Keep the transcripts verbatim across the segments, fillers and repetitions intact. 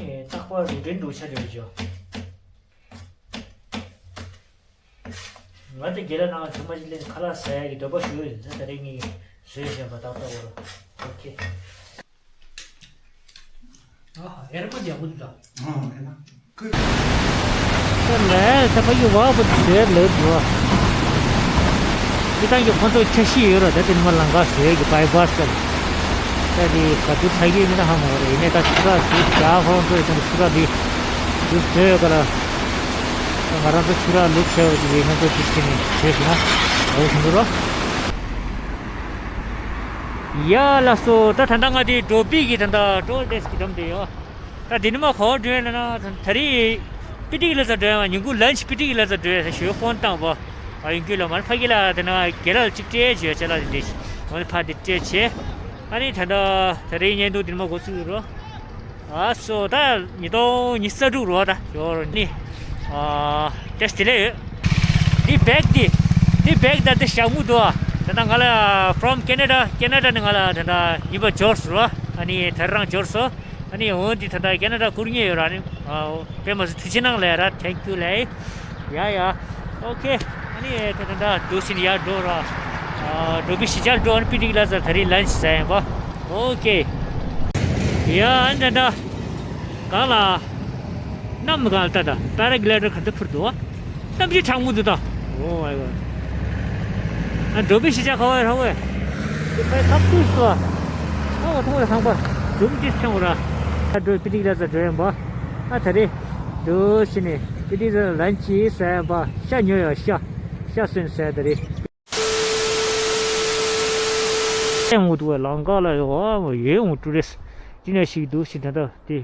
རྟག་པར་རུ་འདྲེན་འདུག་ཆ་འདྲ་བྱོས། ང་དང་རྒན་ལགས་ནང་ཚང་མ་ཅིག་ལེན་ཁ་ལག་ཟ་ཡག་གི་འདོད་པ་ཞུ་ཡོད་ཟེར། ད་རེས་ངས་བཟོས་བཞག་པ་ཏག་ཏག་འོ། ཨོ་ཁེ། ཨ་ཧ། ཨེར་པོ་རྒྱག་གི་འདུག་ད། ཨ་ཨེ་ན། ཁོས། ད་ལས་ད་ཕ་གི་བ་བུ་དེར་ལོས་འགྲོ། སྤྱི་བཏང་གི་ཁོང་ཚོ་འཆར་གཞི་ཡོད་ར། ད་དེ་ནི་མ་ལང་ཀ་བཟོས་ཀྱི་བྷའི་པ་སི་ཀ་ད་དེ་ག་དུས་ཚར་གྱི་མིན་ན་ཧ་མ་གོ་ར། ཡིན་ནའི་ད་ཆུ་རགས་དེ་རྒྱ་ཁོང་ཚོས་དེ་ཆུ་རགས་དེ་དུས་བཟོས་ཡོད་ཀ་ལ། ང་རང་ཚོ་ཆུ་རགས་ལུག་བྱས་པ་ཅིག་ཡིན་ན་ཚོ་ཅིག་ཕྱིན་ནས་བྱས་ཟིན་ན་འོ་ཞིག་འདུག་རོ། ཡ་ལགས་སོ། ད་ད་ལྟ་ང་དེ་འགྲོ་པི་གི་ད་ལྟ་ཏོལ་ཏེ་སི་གི་འགྲམ་དེ་ཡོད། ད་དེ་ནི་མ་གོ་འགྲོ་ཡ་ན་ད་རེས་པི་ཏི་གི་ལ་ས་འགྲོ་ཡ། ཉིན་གུང་ལན་ཆི་པི་ཏི་གི་ལ་ས་འགྲོ་ཡ་ཞུ་ཕོན་བཏང་བ། ཨ་ཡིན་གུ་ལ་མར་ཕ་གི་ལ་དེ་ན་རྒན་ལགས་ཅིག་སྤྲད་བྱོས་ཅ་ལག་དེ་འདྲས་ཤིག་འོ་ནི་ཕ་དེ་སྤྲད་བྱས། ཨ་ནི་ད་ལྟ་ད་རེས་བརྙན་ཐུང་དེ་ནི་མ་འགོ་ཚུགས་རོ། ཨ་སོ་ད་ཉིས་སྟོང་ཉི་ཤུ་རྩ་དྲུག་རོ། ད་ཡོ་རོ་ནི་ཨ་ཏེ་སི་དེ་ལས་ཡོད། འདི་བེག་འདི་འདི་བེག་ད་འདི་ཞག་མུ་འདུག་ཨ། ད་ད་ང་ལ་from Canada། ཁེ་ན་ཌ་ནས་ང་ལ་ད་ད་ཉིན་པ་འབྱོར་སོང་རོ། ཨ་ནི་ད་རང་འབྱོར་སོང་། ཨ་ནི་འོ་འདི་ད་ད་ཁེ་ན་ཌ་བསྐུར་མཁན་ཡོད་ར། ཨ་ནི་ཨ་དཔེ་མ་སྲིད་ཐུགས་རྗེ་གནང་ལེ་ར། Thank you ལེ། ཡ་ཡ། ཨོ་ཁེ། ཨ་ནི་ད་ད་ད་འགྲོ་ཟིན་ཡར་འགྲོ་ར། ཨ་འགྲོ་པའི་གཞིས་ཆགས་འགྲོ། ཨ་ནི་པི་ཏི་གི་ལ་ས་ད་རེས་ལན་ཆི་ཟ་ཡིན་པ། ཨོ་ཁེ། ཡ་ཨ་ནི་ད་ད་གང་ལ། གནམ་གང་ལ་ད་ད་པ་ར་གི་ལའི་ཌར་ག་འདྲ་འཕུར་འདུག་བ། གནམ་གྱི་གྲང་མོ་འདུག་ད། ཨོ་ཨ་ཡོ། ཨ་འགྲོ་པའི་གཞིས་ཆགས་ག་བ་ར་བས། དེ་ཕའི་ཐབ་ཀུས་སོ། ཨ་འོ་ཐོང་བའི་ཁང་པ་འཛུམ་གྱིས་ཁྱོང་ར། ཨ་འགྲོ་པི་ཏི་གི་ལ་ས་འགྲོ་ཡིན་པ། ཨ་ད་རེས་འགྲོ་ཞིག་ནས་པི་ཏི་གི་ལ་ལན་ཆི་ཟ་ཡིན་པ། ཤ་ཉོ་ཡ་ཤ། ཤ་སོན་ཟ་ཡ་ད་རེས། ཡོང་འདུག་བས། ལང་ཀ་ལ་ཡོད་ཨ་མ་ཡོད་འོང་ཊུ་རི་སི་ཊི་ཅི་ནས་ཞིག་འདུག་ཞིག་ད་ལྟ་དེ་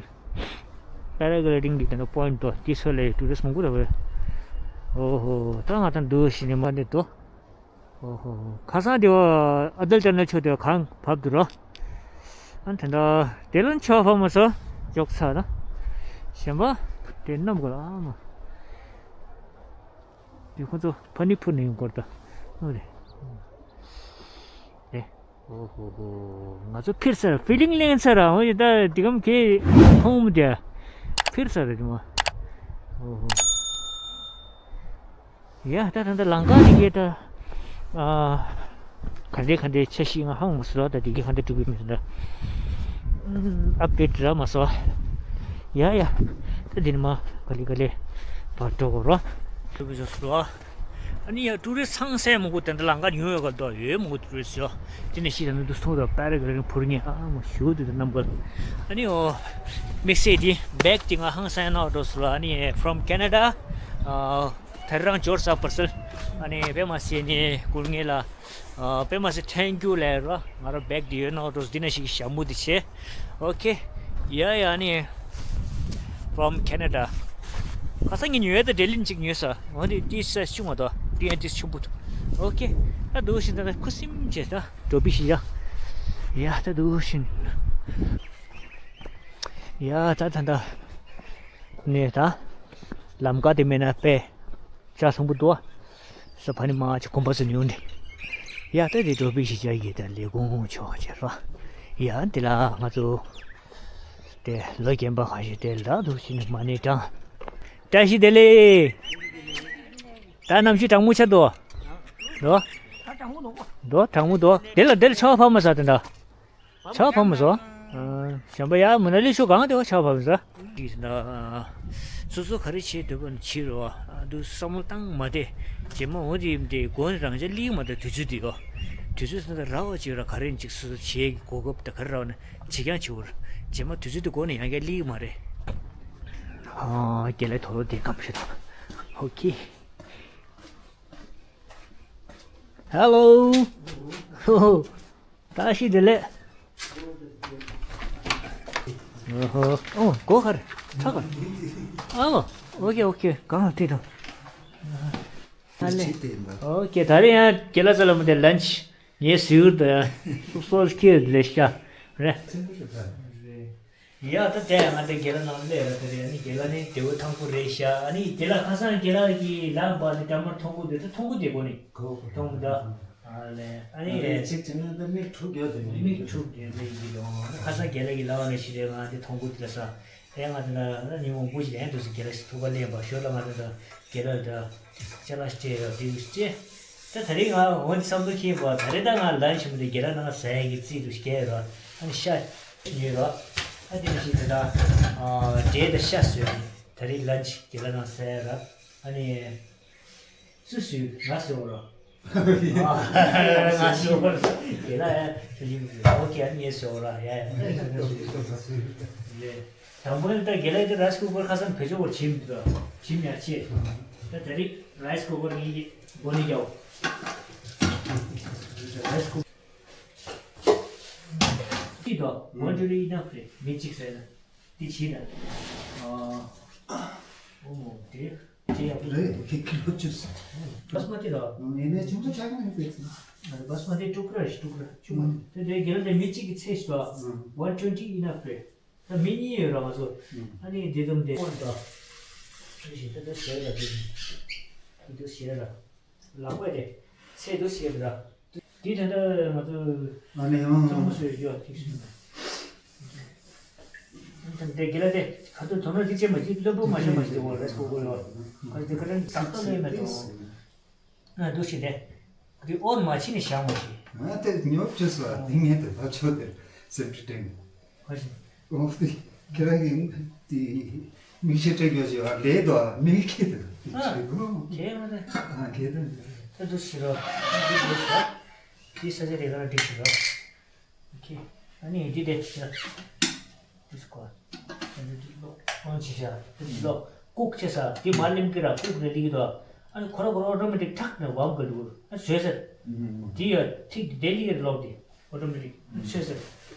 པ་ར་གི་ལའི་ཌིང་གི་ད་ལྟ་པོ་ཡིན་ཊི་དེ་ཚོ་ལ་ཊུ་རི་སི་ཊི་མང་པོ་འདུག་བས། ཨོ་ཧོ། ད་ང་ད་འདུག་ཞིག་ནས་མ་འདི་འདུག་ཨོ་ཧོ། ཁ་སང་དེ་བ་ཨ་དལ་ཅན་ན་ཆོ་དེ་གང་བབ་འདུག་རོ། ཨ་ད་ད་དེ་ལ་ཆོ་བབ་མ་སོ་ཅོག་ཚ་ད་གཞན་པ་དེ་ནམ་ག་ལ་ཨ་མ། དེ་ཁོ་ཚོ་ཕ་ནི་ཕུ་ནི་ཡོང་སྐོར་དང་། ཨོ་རེད། རེད། ཨོ་ཧོ་ཧོ། ང་ཚོ་ཕིར་ས་ར་ཕི་ལིང་ལེན་ས་ར། འོ་ཡི་ད་དེ་གམ་ཁེ་ཁོང་མོ་དེ་ཕིར་ས་ར་དེ་མ། ཨོ་ཧོ། ཡ་ད་ད་ད་ལང་ཀ་དེ་གེ་ད། ཨ། ག་འདྲའི་ག་འདྲའི་ཆ་ཤིག་ང་ཧང་མ་སོ། ད་དེ་གི་ག་འདྲ་འགྲུབ་ཡོད་མེད་ད། ཨ་པི་ཌེ་ཊི་རག་མ་སོ། ཡ་ཡ། ད་འདི་ནི་མ་ག་ལེ་ག་ལེ་བར་འགྲོ་གོ་རོ། འགྲུབ་ཡོད་སོ། ཨ་ནི་ཡ་ཊུ་རི་སི་ཊི་ཚང་སེ་མང་པོ་དེ་འདྲ་ལང་ཀ་ཉོ་ཡོད་ག་ལ་དོ་ཡོད་མང་པོ་ཊུ་རི་སི་ཊི་ཡོ། དེ་ནས་ཤི་ད་ནི་དུ་སོང་ད་པ་ར་གི་ལ་རིང་འཕུར་ངེས་ཨ་མ་ཞུ་དུ་དུ་རྣམ་པ། ཨ་ནི་ཨོ། དམིགས་བསལ་དེ་བེག་དེ་ང་ཧང་སང་ན་འགྲོ་སོ་ལ། ཨ་ནི་from Canada ཨ། ད་རང་འབྱོར་ས་པར་སེལ། ཨ་ནི་དཔེ་མ་སྲིད་ནི་བསྐུར་ངེས་ལ། ཨ། དཔེ་མ་སྲིད་ཐེང་ཀྱུ་ལབ་རོགས། ང་རང་བེག་འདི་ཡོད་ནོ་འགྲོ་འདི་ན་ཞིག་ཞྭ་མོ་འདི་བྱས། ཨོ་ཁེ། ཡ་ཡ་ནི། From Canada ཁ་སང་ངས་ཉོས་ཡོད་ད། ཌེ་ལི་ནས་ཅིག་ཉོས་ས། འོ་འདི་ཏིས་ས་ཆུང་བ་དོ། ཏིས་ཨན་ཏིས་ཆུང་པོ་དོ། ཨོ་ཁེ། ད་འདུག་བཞིན་ད་ཁུ་སིམ་བྱས་ད་འགྲོ་པི་ཞིག་ཡ། ཡ་ད་འདུག་བཞིན། ཡ་ད་ད་ད། ནས་ད། ལམ་ཀ་དེ་མེད་ན་དཔེ། ཅག་སོང་པོ་འདུག་བ། ས་ཕ་ནི་མ་ཅིག་གོམ་པ་སུ་ཉུང་ནས། ཡ་ད་དེ་འགྲོ་པའི་གཞིས་ཆགས་ཀྱི་ད་ལས་ཁུངས་ཆོག་ཅེས་རོ། ཡ་དེ་ལ་ང་ཚོ། དེ་ལོ་རྒན་པ་ཁ་ཤས་དེ་ལ་འདུག་ཕྱིན་ནས་མ་ཎི་བགྲང་། བཀྲ་ཤིས་བདེ་ལེགས། ད་གནམ་གཤིས་གྲང་མོ་ཆགས་འདུག་འདུག་འདུག་གྲང་མོ་འདུག་དེ་ལ་དེ་ལ་ཆར་པ་བབས་མ་ཟ་དེ་འདྲ། ཆར་པ་བབས་མ་ཟ། ཨ། གཞན་པ་ཡ་མ་ན་ལི་ཤུ་གང་དེ་བ་ཆར་པ་བབས་ཟ། དེ་ན། སོ་སོ་ག་རེ་བྱེད་འདོད་པ་ནི་བྱེད་རོགས། ཨ། འདུག་བསམ་བློ་བཏང་མ་བདེ། རྗེས་མ་འོ་དེ་ཡིན་དེ་མགོ་ནས་རང་ཅག་ལིག་མ་དང་དུས་ཚོད་དེ་ཡོ། དུས་ཚོད་ད་རག་པ་ཅིག་ར་ག་རེ་ཅིག་སོ་སོ་བྱེད་ཀྱི་གོ་སྐབས་དང་ག་རེ་རག་ན་བྱེད་རྐྱང་བྱེད་འོར། རྗེས་མ་དུས་ཚོད་དེ་མགོ་ནས་ཡང་བསྐྱར་ལིག་མ་རེད། ཨ། རྒན་ལགས་དོ་ལོ་དེ་སྐམ་ཞིག་དང་། ཨོ་ཁེ། Hello. བཀྲ་ཤིས་བདེ་ལེགས། ཨོ་ཧོ། ཨོ་གོ་ཁར་ཁྲག་ཁར། ཨ་མ། ཨོ་ཁེ་ཨོ་ཁེ། གང་ལ་བལྟས་དང་། ཨ་ལེ། ཨོ་ཁེ། ད་རེས་ཡང་རྒན་ལགས་ཚོ་ལ་མ་དེ་ལན་ཆི་ངས་ཟིག་ཡུར་དང་ཡང་སོ་སོ་ཁེ་ལས་ཤ་རེད། ཡ་ད་དེ་ང་དེ་རྒན་ལགས་ནང་ལས་ར་དེ་རེད། ཨ་ནི་རྒན་ལགས་ནི་དེ་བོ་ཐང་པོ་རེད་ཤག་ཨ་ནི་རྒན་ལགས་ཁ་སང་རྒན་ལགས་ཀྱི་ལམ་བར་དེ་འདྲ་མར་མཐོང་གི་འདུག་ད་མཐོང་གི་དེ་གོ་ནི་མཐོང་གི་ད། ཨ་ལས། ཨ་ནི་ཨ་ནི་ཅིག་བྱས་ན་ད་མིག་དྲུག་ཡོད་དེ་མིག་དྲུག་ཡོད་མེད་ཡིན་གྱི་འདུག་ཁ་སང་རྒན་ལགས་ཀྱིས་ལབ་པ་ནང་བཞིན་རེད། ང་དེ་མཐོང་གི་འདུག་ས། ཨེ་ང་དེ་ན་ཉིན་མོ་སྤུ་ཞིག་ལན་འདུག་ས། རྒན་ལགས་ཤིག་ཐུག་པ་ལེན་པ་ཞོར་ལ་ང་དེ་ད་རྒན་ལགས་ད་ཅ་ལག་སྤྲད་ཡོད་དེ་འདུག་ཅེ། ད་ད་རེས་ང་འོ་འདི་བསམ་བློ་འཁྱེར་པ་ད་རེས་ད་ང་ལན་ཞིག་མི་འདུག་རྒན་ལགས་ནང་ཟ་ཡ་གི་རྩིས་འདུག་སྐྱེལ་རོགས། ཨ་ནི་ཤ་ཉོས་རོགས། ཨ་དེ་ནས་ཤིག་དེ་ད་འབྲས་དང་ཤ་བཟོས་ནས་ད་རེས་ལན་ཅིག་རྒན་ལགས་ནང་ཟ་ཡ་རོགས། ཨ་ནི། སུ་སུས་ང་ཟེར་བ་ར། ང་ཟེར་བ་ར། དེ་ལ་ཡ་ཆུ་ཆུ་ཨོ་ཁེ། ཨ་ནི་ངས་ཟེར་བ་ར། ཡ་ཡ། དང་པོ་ནི་ད་རྒན་ལགས་དེ་རའི་སི་ཀུ་ཀར་ཁ་སང་བེད་སྤྱོད་བྱེད་མི་འདུག་བྱེད་མི་ཡ་ཆེ། ད་ད་རེས་རའི་སི་ཀུ་ཀར་ངེད་ཀྱི་སྒོ་ནས་རྒྱག་རའི་སི་ཀུ་ཀར་ཅི་དོ་ཝན་ཊུ་ཝེན་ཊི་ཨི་ནཕ་རེད། མི་གཅིག་ཟེར་ན་དེ་བྱེད་ན། ཨོ་མོ་དེ། ཅི་ཡག་པོ་རེད། ཁི་ཁི་ལོ་བཅུ་ཟེར། བྷ་སི་མ་ཏི་ར། ཨ་ནི་ཆུང་ཆུང་ཆགས་ཀྱི་མི་འདུག་ཨ་ནི་བྷ་སི་མ་ཏི་ཊུ་ཀྲ་ཞིག་ཊུ་ཀྲ་ཆུང་མ། དེ་དེ་རྒན་ལགས་དེ་མི་གཅིག་གི་ཚེ་ཞིག་ལ་ཝན་ཊུ་ཝེན་ཊི་ཨི་ནཕ་རེད། ད་མི་གཉིས་ཡོད་ར་ང་ཚོ། ཨ་ནི་དེ་དུམ་དེ། ཨོ་ད། ཆུ་ཞིག་ད་དེ་ཟེར་ར་དེ། དེ་ཟེར་ར། ལག་པས་དེ་ཚད་དུ་བཤད་པ་འདྲ། དེ་ད་ལྟ་ང་ཚོ་ཨ་ནི་ཡང་གཙང་མ་བཟོས་ཡོད་ཐིག་སུ། དེ་དགེ་ལ་དེ་ཁ་ཐུག་དོ་ནོར་ཐིག་ཆེན་མ་ཅིག་སློབ་དཔོན་མ་ཤེས་མ་ཞིག་དེ་འོ་རེས་ཀོ་གོ་ཡོད། ཁ་དེ་ཁ་རང་ཏག་ཏག་ལོས་མེད་དོ། ང་འདུག་ཞིག་དེ་དེ་ཨོན་མ་ཕྱིན་ནས་བཞག་མ་ཞིག་ང་དེ་ཉོབ་བྱོས་སོ་དེ་ངས་དེ་ད་ཆོ་དེ་སེམས་ཁྲལ་དྲན། ཁ་ཞིག་འོ་དེ་ཁྱེད་རང་གིས་དེ་མིག་ཤེལ་སྤྲད་རྒྱུ་ཞིག་ལས་དོ་མིག་ཁྱེད་དེ་ཨ། ཁྱེད་མ་དེ་ཨ་ཁྱེད་དེ། ད་འདུག་ཞིག་རོ། འདི་འདུག་ཞིག་རོ། དེ་ས་ཆ་དེ་ག་ལ་འགྲིག་ཞིག་རོ། ཨོ་ཁེ། ཨ་ནི་འདི་དེ་ཞིག་རོ། འདུག་ཞིག་གོ། ཨ་ནི་འདི་ལོག་ཨོན་ཅིག་བྱ། འདི་ལོག་ཀུག་ཆེ་ས་དེ་མ་ལེམ་ཀི་ར་ཀུག་རེ་ལི་གི་དོ། ཨ་ནི་ཁོ་ར་ཁོ་ར་ཨོ་ཊོ་མེ་ཊིག་ཐག་ནས་ཝམ་གི་འདུག་ཨ་བཟོས་ཟེར། འདི་ཡ་ཐིག་དེ་ལི་གི་ལོག་དེ། ཨོ་ཊོ་མེ་ཊིག་ཆོས་ཟེར།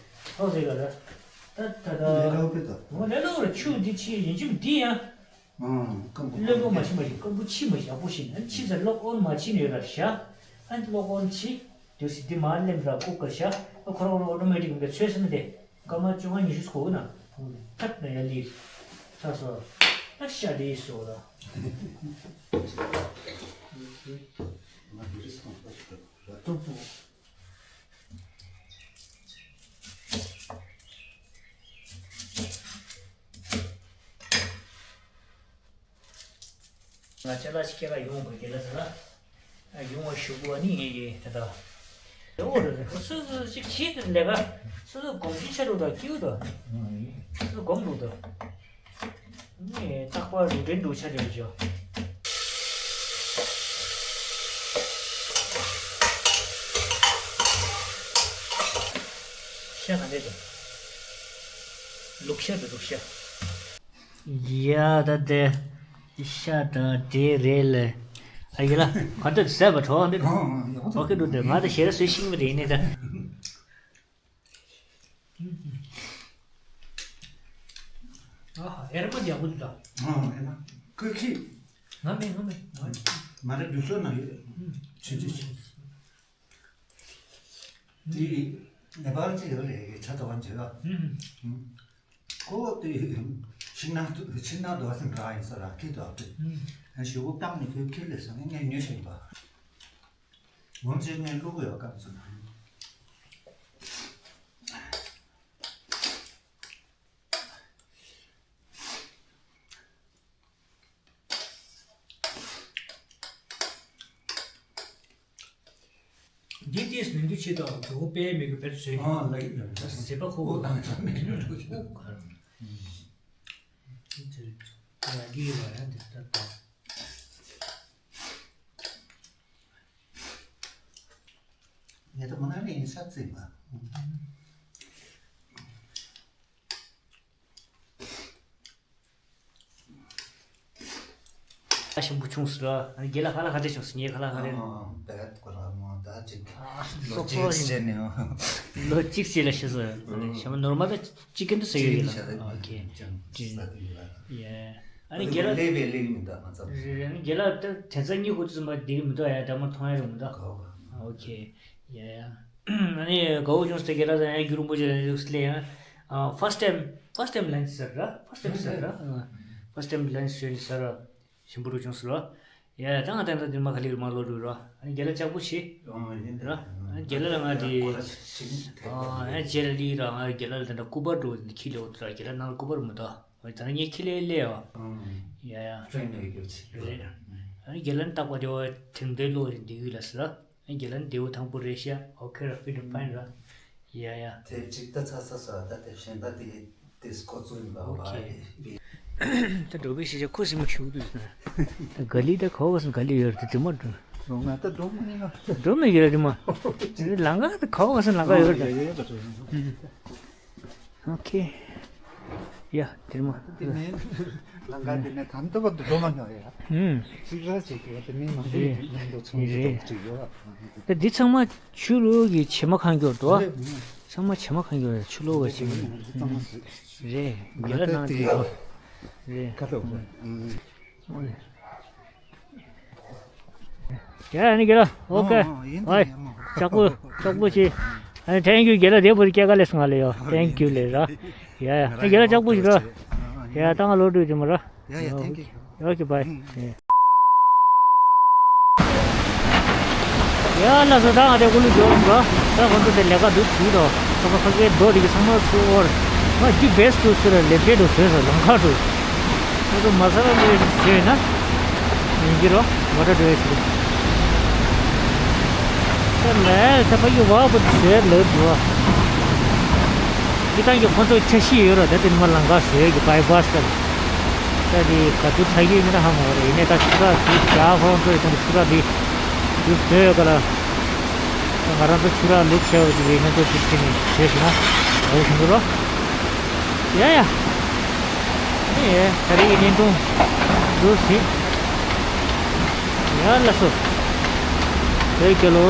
ཐོག་ཟེར་ག་ར། ད་ད་ད། ལས་སླ་པོ་དང་། འོ་ལས་སླ་པོ་ར། ཆུ་འདི་ཕྱི་ཡིན་གཅིག་འདི་ཡང་། ཨང་། སྐམ་པོ་བློན་པོ་མ་ཤི་མ་ཤི་སྐམ་པོ་ཕྱི་མ་ཡག་པོ་ཤི་ན་ཕྱི་ཟེར་གློག་ཨོན་མ་ཕྱི་ནས་ར་ཤ། ཨ་གློག་ཨོན་ཕྱི། དུ་སི་འདི་མ་ལེམ་ར་ཀུག་ག་ཤ། ཨ་ཁོ་རང་ཨོ་ཊོ་མེ་ཊིག་འདི་ཆོས་ཟེར་ན་དེ། སྐར་མ་བཅོ་ལྔ་ཉི་ཤུ་སྐོར་ན། ཐག་ན་ཡ་ལི། ཚ་སོ། ཨ་ཤ་དེ་སོ་ར། ཏུ་པུ། ང་ཅ་ལག་ཅིག་སྐྱེལ་ག་ཡོང་དགོས་དེ་ལ་ཟེར་ལ། ཡོང་བ་ཞུ་དགོས་ནི་ངེད་ཀྱི་དེ་དག་ཨོ་རེད་རེད། སོ་སོ་ཅིག་བྱེད་དེ་ལས་ཀ་སོ་སོ་གོམས་གཤིས་ཆ་རུ་དང་སྐྱིད་དོ། སོ་སོ་གོམས་འདུག་དོ། ནི་རྟག་པར་རུ་འདྲེན་འདུག་ཆ་རེ་བྱོས། ཤ་ག་འདྲས་འདུག་ལུག་ཤ་འདུག་ལུག་ཤ། ཡ་ད་དེ་ཤ་ད་དེ་རེད་ལེ། ཨ་ཡི་ལ་ག་འདྲས་ཟས་པ་གྲོགས་འདི། ཨོ་ཁེ་འདུག་དེ་ང་ད་ཞེ་ར་སོས་ཤིང་མི་རེད་ནི་ད། ཨ་ཧ། ཨེ་ར་མ་ཡག་པོ་འདུག་ད། ཨ་ཨེ་མ། ཁོས་ཁྱི། ང་མེད་ང་མེད། མ་རེད་དུས་ཚོད་ན་ཡོད། ཆུ་ཆུ་ཆུ། དེ་ནེ་པཱལ་གྱི་ཡོད་རེད་ཆ་ཏོ་བན་ཇི་ལ། ཁོ་དེ་ཤིང་ནགས་ཤིང་ནགས་དུ་ཤིང་ནགས་དུ་བ་སེང་ག་ཡིན་ས་ར་ཁྱི་དུ་ཨ་ཏི། ཞུ་གུ་བཏང་ནས་ཁོས་ཁྱི་ལས་སོང་ངས་ཉོས་ཤིག་པ། ངོམ་ཆེ་ངས་བླུག་གི་ཡོད་སྐབས་སུ། འདི་ཏིས་མི་འདུག་ཆེད་དུ་དུ་པའི་མི་གུ་བེར་བཟོས། ཨ་ལགས་ཡོད་ཟེ་པ་ཁོ་ཨོ་དང་ཚ་མི་འདུག་ཨོ་གར། འདི་ཚེ་རིང་ཚོ་ཡ་གི་ཡོད་ལ་ཡང་འདི་ལྟར་དང་། ངས་ད་མ་ན་ནས་ཡིན་ས་བརྩིས་པ། ཨ་ཞིམ་པོ་བྱུང་ཟེར་ར། ཨ་ནི་རྒན་ལགས་ཁ་ལག་ག་འདྲས་བྱུང་ཟེར། ངའི་ཁ་ལག་ག་རེ། ཨ་ཨ་ཨ་བད་ཁོ་རང་མོ་ད་ཅིག་ཨ་ལོ་སོག་གཅིག་པོ་བྱས་ནས། ལོ་གཅིག་བྱས་ལ་ཤི་ཟེར། ཨ་ཞི་མ་ནོར་མ་ད་ཅི་ཀན་དུ་ཟེར་ཡོད་ཡིན་ལ། ཨོ་ཁེ། ཅི། ཡེ། ཨ་ནི་རྒན་ལགས། ལེ་བའི་ལེ་མི་འདུག་ང་ཚོ། རེད་རེད། ཨ་ནི་རྒན་ལགས་ད་དེ་ཚ་གཉིས་ཧུར་ཙམ་པ་འདིར་མི་འདུག་ཡ་འདྲ་མ་མཐོང་ཡ་རེད་མི་འདུག་གོ་གོ། ཨོ་ཁེ། ཡ་ཡ། ཨ་ནི་དགའ་བོ་བྱུང་སྟེ་རྒན་ལགས་ད་ཡང་རྒྱུ་རིན་པོ་ཆེ་ལ་ཡོད་སླེ་ཡང་། ཨ་first time first time lunch ཟེར་ར། first time ཟེར་ར། ཨ་first time lunch ཟེར་ཟེར་ར། ཞིམ་པོ་རུ་བྱུང་ཟེར་ར། ཡ་ད་ང་ད་ད་དེ་མ་ཁ་ལིར་མ་ལོ་རུ་ར། ཨ་ནི་རྒན་ལགས་ལྕགས་པོ་བྱེད་ར། ཨ་ནི་རྒན་ལགས་ལ་ང་དེ་ཨ་ནི་རྗེས་ལ་ལི་ར་ང་རྒན་ལགས་ལ་དེ་འདྲ་སྐུ་པར་འགྲོ་དེ་འདྲ་ཁྱི་ལས་འོ་དེ་ར་རྒན་ལགས་ནང་ལ་སྐུ་པར་མི་འདུག་འོ་ད་ནི་ངས་ཁྱི་ལས་ལས་ཨ། ཡ་ཡ། ཕྲེང་ནས་ཡོད་ཅིག་རེད། ཨ་ནི་རྒན་ལགས་ནི་རྟག་པ་དེ་བ་དེ་འདྲའི་ལོ་རེ་འདི་ཡུལ་ལ་སི་ར། རྒན་ལགས་འདེའུ་དང་པོ་རེད་ཤག་ཨོ་ཁེ་ར་ཕི་ལི་པན་ར། ཡ་ཡ། དེབ་ཅིག་ད་ཚ་ཚ་ས་ད་དེབ་གཞན་ད་དེ་དེ་སྐོར་ཚུལ་ཡིན་པ་བ་ཨོ་ཁེ། ད་འགྲོ་བའི་ཤེས་བྱ་ཁོ་སིམ་ཞུགས་དུས་ན། ག་ལི་ད་ག་བ་སོང་ག་ལི་ཡོད་རེད་དེ་མ་འགྲོ། ང་ད་འགྲོ་མ་ཡིན་ང་། འགྲོ་མི་ཡོད་རེད་མ། ལང་ཀ་ད་ག་བ་སོང་ལང་ཀ་ཡོད་རེད། ཨོ་ཁེ། ཡ་དེར་མ། དེ་ནས་ལང་ཀ་དེ་ནས་དམ་ཐོབ་པ་འདུག་མ་མྱོང་ཡ། ཧུམ། ཅིག་ར་ཅིག་གི་དེ་མིན་མང་པོ་རེད། མཉམ་དུ་ཚོང་རེད། ཅིག་ཡོད། ད་འདི་ཚང་མ་ཆུ་ལོག་གི་བྱེ་མ་གང་མགྱོགས་འདུག་རེད། ཚང་མ་བྱེ་མ་གང་མགྱོགས་རེད་ཆུ་ལོག་གི་བྱེ་མ། ཚང་མ་རེད། རེད་རྒན་ལགས་ནང་དེ་རེད། ཁ་ཐོག་ཡ་ཨ་ནི་རྒན་ལགས་ཨོ་ཀེ། ཨོ་ཡིན་ཧོའི། ཡིན་ཡིན། ལྕགས་པོ་ལྕགས་པོ་ཆེ། ཨ་ནི་thank you རྒན་ལགས་དེ་བུ་སྐྱེ་ག་ལས་སོང་ང་ལས་ཡོ་thank you ལས་ར། ཡ་ཡ་ཨ་རྒན་ལགས་ལྕགས་པོ་ཞིག་ར། ཡ་ད་ང་ལོ་དྲུག་དེ་མ་ར། ཡ་ཡ་thank you ཨོ་ཀེ་བྷའི། ཡ་ལགས་སོ་ད་ང་དེ་ཀུ་ལུ་འཇོག་འགྲོ། ད་ཁོང་ཚོ་དེ་ལས་ཀ་འདུག་བྱུག་རོགས། ད་ཁོ་ཁ་སྐད་རྡོ་དེ་གི་ཚང་མ་སུ་ཨོར། ང་ཅི་བེས་ཏུ་སུ་ར་ལེབ་ཤེས་འགྲོ་བཟོས་སོ་ལམ་ཁ་འགྲོ། ཁོ་ཚོ་མ་ས་ར་ལོས་བཟོས་ན། ཡིན་གྱི་རོ། ཝ་ཊར་ཌི་རེ་ཞིག་ད་ལས་ད་ཕ་གི་བ་བུ་བཟོས་ལོས་འགྲོ། ཁྱེད་རང་གི་ཁོང་ཚོ་འཆར་གཞི་ཡོད་རོ་ད་དེ་ནི་མ་ལམ་ཁ་བཟོས་ཀྱི་བྷའི་པ་སི་ད། ད་དེ་ག་དུས་ཚ་གི་མི་ན་ཧ་མ་གོ་རེད་ཡིན་ནའི་ད་ཆུ་རགས་དེ་རྒྱ་ཁོང་ཚོ་ཡི་ད་ཆུ་རགས་དེ། དུས་བཟོས་ཡོད་ག་ལ། ང་རང་ཚོ་ཆུ་རགས་ལུག་ཆེ་བ་ཅིག་ཡིན་ན་ཚོ་ཅིག་ཕྱིན་ནས་བྱས་ཟིན་ན་འོ་ཞིག་འགྲོ་རོགས། ཡ་ཡ། ཨེ་ད་རེས་ཀྱི་བརྙན་ཐུང་འདུག་ཟིན། ཡ་ལགས་སོ། བོད་རྒྱལ་ལོ།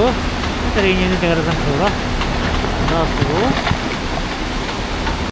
ད་རེས་བརྙན་ཐུང་དེ་ག་ར་ཙམ་འགྲོ་རོགས། ལགས་སོ།